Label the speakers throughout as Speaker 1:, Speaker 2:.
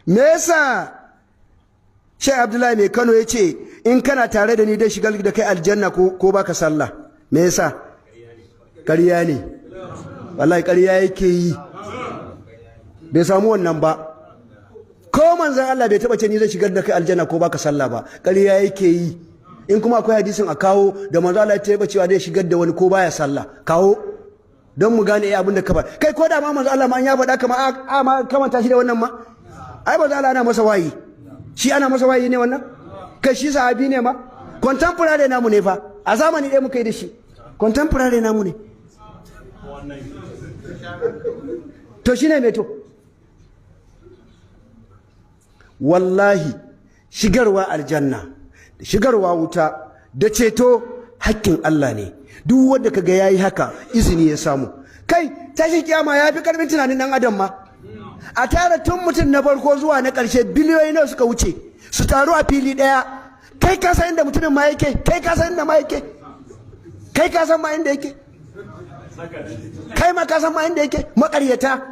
Speaker 1: Me yasa Sheikh Abdullahi Mai Kano ya ce in kana tare da ni dai shigar da kai aljanna ko baka sallah? Me yasa? Ƙarya ne. Wallahi ƙarya yake yi. Bai samu wannan ba. Ko manzon Allah bai taba ce ni zai shigar da kai aljanna ko baka sallah ba. Ƙarya yake yi. In kuma akwai hadisin, a kawo da manzon Allah ya taba cewa zai shigar da wani ko baya sallah. Kawo don mu gane abin da ka faɗa. Kai, ko da ma manzon Allah ma an ya faɗa kama a ma kamanta shi da wannan ma. Ai manzon Allah ana masa wayi. Shi ana masa wayi ne wannan? Kai, shi sahabi ne ma? Contemporary namu ne fa. A zamani ɗaya muka yi da shi. Contemporary namu ne. To shine me to? Wallahi shigarwa aljanna da shigarwa wuta da ceto hakkin Allah ne. Duk wanda kaga yayi haka, izini ya samu. Kai, tashin kiyama ya fi karfin tunanin dan adam ma. A tara tun mutum na farko zuwa na ƙarshe, biliyoyi nawa suka wuce, su taru a fili ɗaya. Kai ka san inda mutumin ma yake? Kai ka san inda ma yake? Kai ka san ma inda yake? Kai ma ka san ma inda yake? Maƙaryata.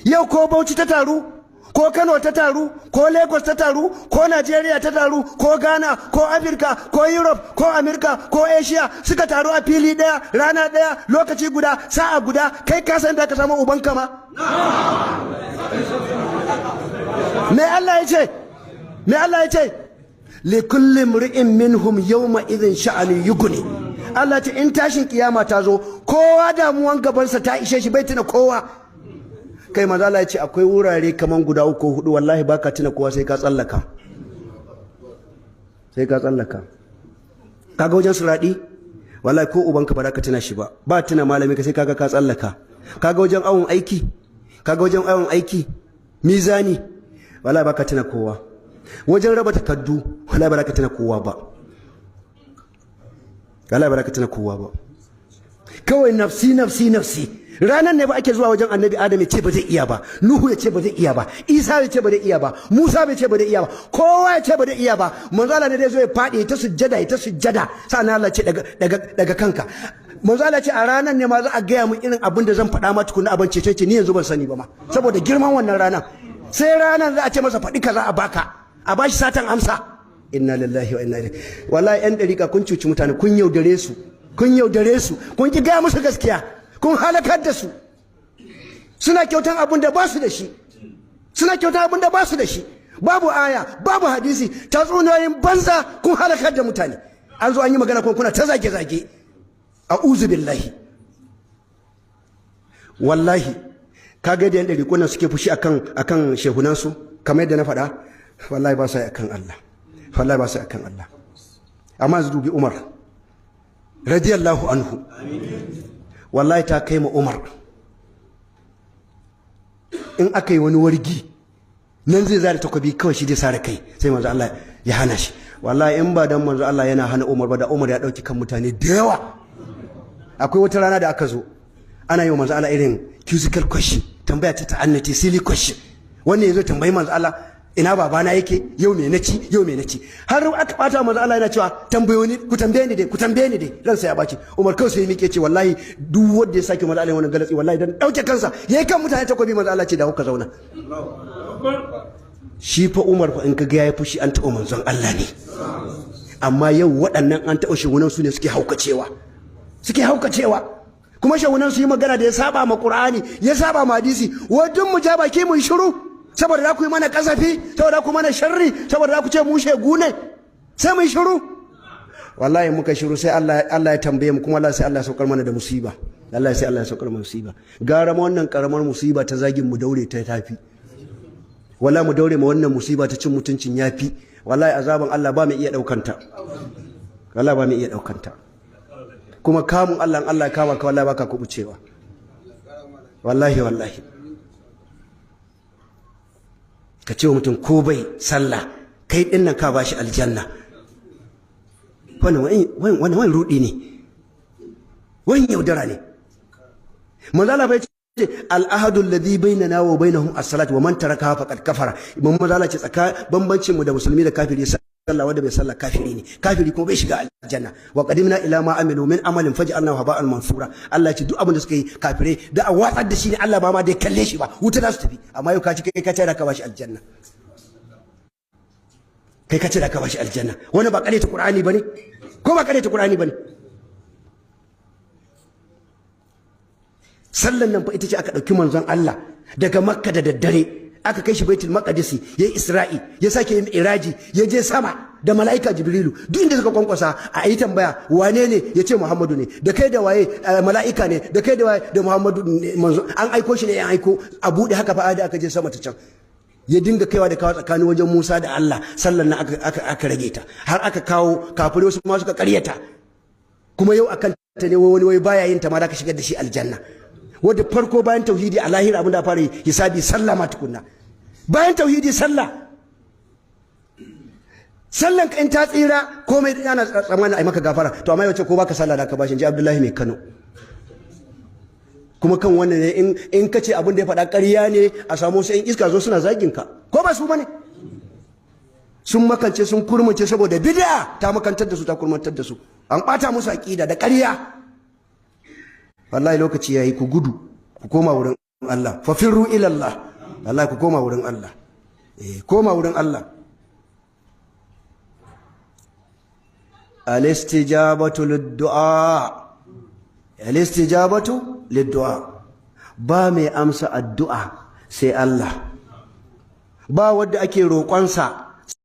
Speaker 1: Yau ko Bauchi ta taru, ko Kano ta taru, ko Lagos ta taru, ko Najeriya ta taru, ko Ghana, ko Afirka, ko Europe, ko America, ko Asia, suka taru a fili ɗaya, rana ɗaya, lokaci guda, sa'a guda, kai ka san da ka samu ubanka ma? Me Allah ya ce? Me Allah ya ce? Likulli mri'in minhum yawma idhin sha'anu yughni. Allah ce in tashin kiyama ta zo, kowa damuwan gabansa ta ishe shi, bai tuna kowa. Kai, manzo Allah ya ce akwai wurare kaman guda uku ko hudu, wallahi baka tuna kowa sai ka tsallaka. Sai ka tsallaka. Kaga wajen suradi? Wallahi ko ubanka ba za ka tuna shi ba. Ba tuna malami ka sai kaga ka tsallaka. Kaga wajen awon aiki? Kaga wajen awon aiki? Mizani? Wallahi baka tuna kowa. Wajen raba takaddu, wallahi ba za ka tuna kowa ba. Wallahi ba za ka tuna kowa ba. Kawai nafsi, nafsi, nafsi. Ranar ne ba ake zuwa wajen Annabi Adam ya ce ba zai iya ba, Nuhu ya ce ba zai iya ba, Isa ya ce ba zai iya ba, Musa bai ce ba zai iya ba, kowa ya ce ba zai iya ba. Manzo Allah ne zai zo ya faɗi ta sujjada, ta sujjada. Sannan Allah ce daga daga daga kanka. Manzo Allah ce a ranar ne ma za a gaya mun irin abin da zan faɗa ma tukuna abin cece ce ni yanzu ban sani ba ma, saboda girman wannan ranar. Sai ranar za a ce masa faɗi kaza, a baka, a bashi satan amsa. Inna lillahi wa inna ilaihi. Wallahi yan dariƙa kun cuci mutane, kun yaudare su, kun yaudare su, kun ki gaya musu gaskiya, kun halakar da su. Suna kyautan abin da ba su da shi, suna kyautan abin da ba su da shi. Babu aya, babu hadisi, tatsuniyoyin banza. Kun halakar da mutane. An zo an yi magana kuma kuna ta zage-zage. A'udhu billahi. Wallahi kaga da yan ɗariƙunan suke fushi akan shehunansu, kamar yadda na faɗa, wallahi ba sa yi akan Allah. Wallahi ba sa yi akan Allah. Amma yanzu dubi Umar radiyallahu anhu. Wallahi ta kai ma Umar in aka yi wani wargi nan zai zare takobi kawai shi zai sare kai, sai manzo Allah ya hana shi. Wallahi in ba dan manzo Allah yana hana Umar ba, da Umar ya dauki kan mutane da yawa. Akwai wata rana da aka zo ana yi wa manzo Allah irin quizzical question, tambaya ta ta'annati, silly question. Wannan yazo tambayi manzo Allah ina babana yake, yau me naci, yau me naci, har aka bata manzo Allah yana cewa tambayo ni, ku tambaye ni dai, ku tambaye ni dai. Ransa ya baci. Umar kawai sai miƙe ce wallahi duk wanda ya sake manzo Allah wannan galatsi, wallahi dan dauke kansa yayi kan mutane takobi. Manzo Allah ce da kuka zauna. Shi fa Umar fa in ka ga yayi fushi, an taɓa manzon Allah ne. Amma yau waɗannan an taɓa shugunan su ne suke haukacewa, suke haukacewa. Kuma shagunan su yi magana da ya saba ma Qur'ani, ya saba ma hadisi, wai duk mu ja baki mu shiru, saboda za ku yi mana kasafi, saboda ku mana sharri, saboda za ku ce mu shegu ne, sai mu shiru. Wallahi muka shiru sai Allah ya tambaye mu, kuma Allah sai Allah ya saukar mana da musiba. Allah sai Allah ya saukar mana musiba. Gara ma wannan karamar musiba ta zagin mu daure ta tafi. Wallahi mu daure ma wannan musiba ta cin mutuncin yafi. Wallahi azaban Allah ba mu iya daukanta. Wallahi ba mu iya daukanta. Kuma kamun Allah, Allah ya kama ka, wallahi baka kubucewa. Wallahi, wallahi ka ce wa mutum ko bai sallah, kai din nan ka bashi aljanna, wannan wani rudi ne, wani yaudara ne. Manzo Allah bai ce al-ahadu alladhi bainana wa bainahum as-salat wa man tarakaha faqad kafara. Manzo Allah ce tsaka bambancin mu da musulmi da kafiri Sallah, wanda bai sallah kafiri ne, kafiri kuma bai shiga aljanna. Wa qadimna ila ma amilu min amalin faj'alnahu haba'an mansura. Allah ya ce duk abin da suka yi kafirai da a watsar da shi ne, Allah ba ma dai kalle shi ba, wuta za su tafi. Amma yau ka ci, kai ka ce da ka bashi aljanna, kai ka ce da ka bashi aljanna. Wani ba ta Qur'ani bane, ko ba ta Qur'ani bane? Sallan nan fa ita ce aka ɗauki manzon Allah daga Makka da daddare aka kai shi Baitul Maqdisi, yayi Isra'i, ya sake yin Iraji, ya je sama da mala'ika Jibrilu. Duk inda suka kwankwasa a yi tambaya, wane ne? Ya ce Muhammadu ne. Da kai da waye? Mala'ika ne. Da kai da waye? Da Muhammadu manzo, an aiko shi ne, an aiko a buɗe. Haka fa da aka je sama ta can, ya dinga kaiwa da kawo tsakanin wajen Musa da Allah. Sallan nan aka rage ta har aka kawo kafirai wasu ma suka karyata. Kuma yau akan ta ne wani wai baya yin ta ma da ka shigar da shi aljanna. Wadda farko bayan tauhidi a lahira abin da fara yi hisabi, sallah ma tukunna. Bayan tauhidi sallah. Sallan in ta tsira, komai ana tsammanin ai maka gafara. To amma yace ko baka sallah da ka bashi, ji Abdullahi mai Kano. Kuma kan wannan ne in ka ce abin da ya faɗa ƙarya ne, a samu sai in iska zo suna zagin ka. Ko ba su bane? Sun makance, sun kurmunce saboda bid'a ta makantar da su, ta kurmantar da su, an ɓata musu aƙida da ƙarya. Wallahi lokaci yayi, ku gudu ku koma wurin Allah. Fa firru ila Allah. Wallahi ku koma wurin Allah, eh, koma wurin Allah. Alistijabatu lid-du'a, alistijabatu lid-du'a. Ba mai amsa addu'a sai Allah. Ba wanda ake roƙonsa